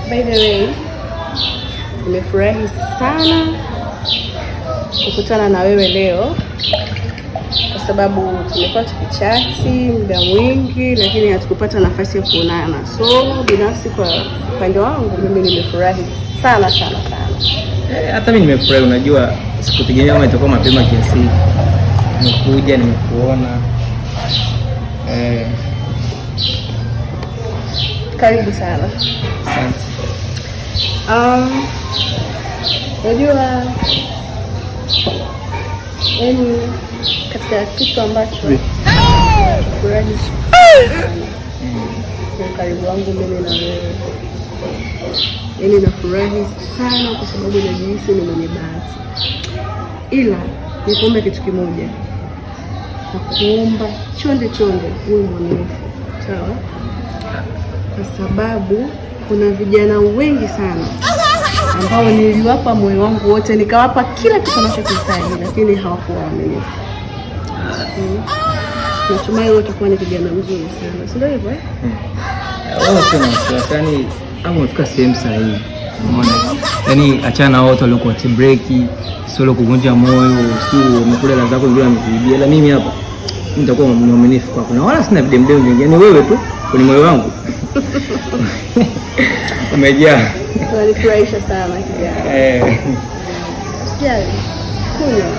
By the way, nimefurahi sana kukutana na wewe leo kwa sababu tumekuwa tukichati muda mwingi, lakini hatukupata nafasi ya kuonana. So binafsi kwa upande wangu mimi nimefurahi sana sana sana. Hata mimi nimefurahi. Unajua, sikutegemea kama itakuwa mapema kiasi hiki. Nimekuja, nimekuona. Karibu sana. Asante. Unajua, yaani katika kitu ambacho furahi sana ni ukaribu wangu mimi na wewe. Yaani nafurahi sana kwa sababu najihisi ni mwenye bahati, ila nikuombe kitu kimoja, nakuomba chonde chonde uwe mwaminifu, sawa? Kwa sababu kuna vijana wengi sana ambao niliwapa moyo wangu wote, nikawapa kila kitu wanachokihitaji, lakini hawakuwa waaminifu. Natumai wewe utakuwa ni kijana mzuri sana, si ndio hivyo eh? Wala sio na wasiwasi, yaani hapo umefika sehemu sahihi. Umeona? Yaani achana na watu waliokuwa break, sio wale kuvunja moyo, sio umekula hela zako ndio wamekuibia. Ila mimi hapa mimi nitakuwa mwaminifu kwako na wala sina videmdemu vingi. Yaani wewe tu kwenye moyo wangu umejaa. Unanifurahisha sana kijana. Usijali. Kunywa.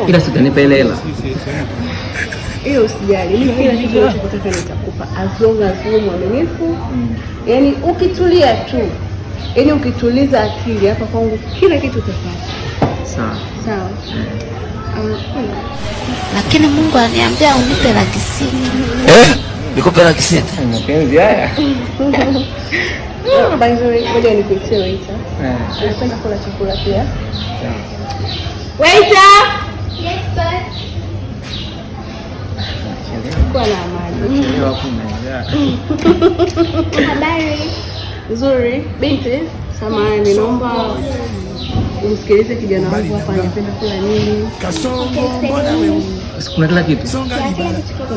Ila sitanipa ile hela. Hiyo usijali. Mimi kila kitu unachotaka nitakupa as long as uwe mwaminifu. Yaani ukitulia tu. Yaani ukituliza akili hapa kwangu kila kitu utapata. Sawa. Sawa. Kunywa. Lakini Mungu aliniambia unipe 600,000. Nikupe 600,000? Mapenzi haya. By the way, ngoja nikuitie waiter. Napenda kula chakula pia. Waiter! Yes, boss. Kuwa na amani. Leo hapo umejaa. Habari. Nzuri. Binti, samahani, naomba umsikilize kijana wangu hapa anapenda kula nini. Kuna kila kitu. Ya kila kitu kiko.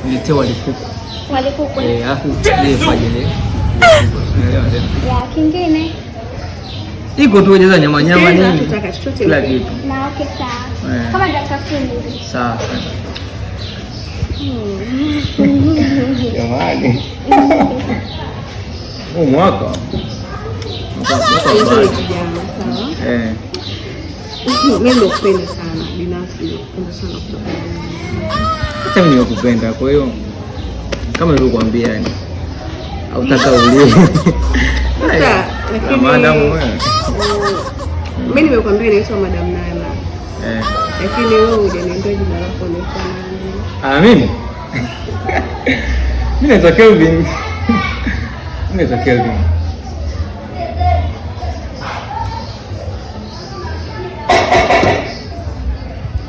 Niletee wali kuku. Wali kuku. Alafu ile paje ile. Unaelewa tena. Ya kingine. Iko tu jaza nyama nyama Sikiliza, nini? tutaka chochote Kila ile. kitu. Na okay, sawa. Kama dakika 10 hivi. Sawa. Jamani. Huu mwaka. Mwaka Nzuri mbaya. kijana, sawa? Mimi nakupenda sana binafsi, nakupenda sana kutoka moyoni. Hata mimi nimekupenda, kwa hiyo kama nilivyokuambia yani. Hautaka ulie. Sasa, lakini Madam wewe. Mimi nimekuambia naitwa Madam Nana. Lakini wewe hujaniambia jina lako unaitwa nani? Ah, mimi? Mimi naitwa Kelvin. Mimi naitwa Kelvin.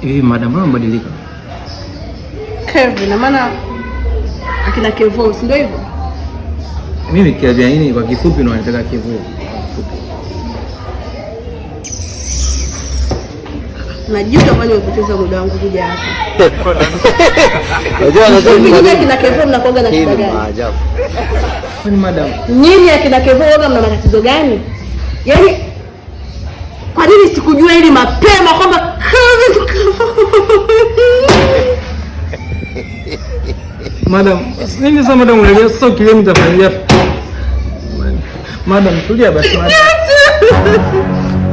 Hivi madam, mbona umebadilika? Kelvin, na maana akina Kevo, si ndio hivyo? Mimi Kelvin, nini kwa kifupi ndo wanataka Kevo. Najuta kwani nimepoteza muda wangu kuja hapa. Unajua Hivi nyinyi akina Kevo mnakuwaga na shida gani? Maajabu. Kwani madam? Nyinyi akina Kevo waga mna matatizo gani? Yaani kwa nini sikujua hili mapema kwamba Kelvin Kevo? Madam, nini sasa madam unalia? Sasa ukilia nitafanyia. Madam, tulia basi madam.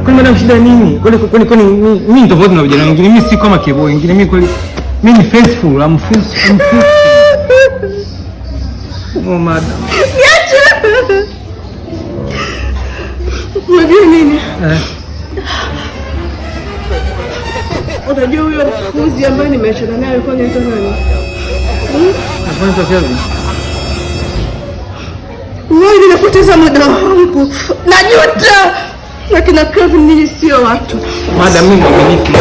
Kwani madam shida nini? Kwani kwani kwani mimi ni tofauti na vijana wengine. Mimi si kama Kevo wengine. Mimi kweli mimi ni faithful. I'm faithful. I'm faithful. Oh madam. Niache. Unajua nini? Unajua huyo mpuzi ambaye nimeachana naye alikuwa anaitwa nani? Anaitwa Kelvin. Wewe nimepoteza muda wangu. Najuta. Lakini Kelvin ninyi sio watu. Madam, mimi mwaminifu.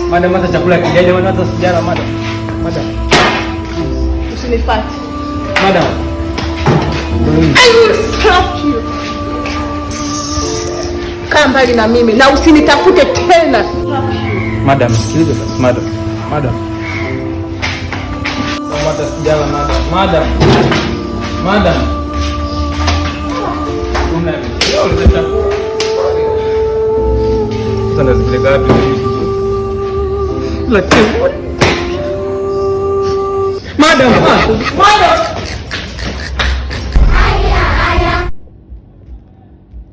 Madam, hata chakula kijaja, madam, hata sijala madam. Madam. Usinifuate. Madam. I will slap you. Kaa mbali na mimi na usinitafute tena. Madam, sikiliza basi, madam. Madam. Hata sijala madam. Madam. Madam. Una sasa nazipeleka wapi hizi? Lakini Madam, madam.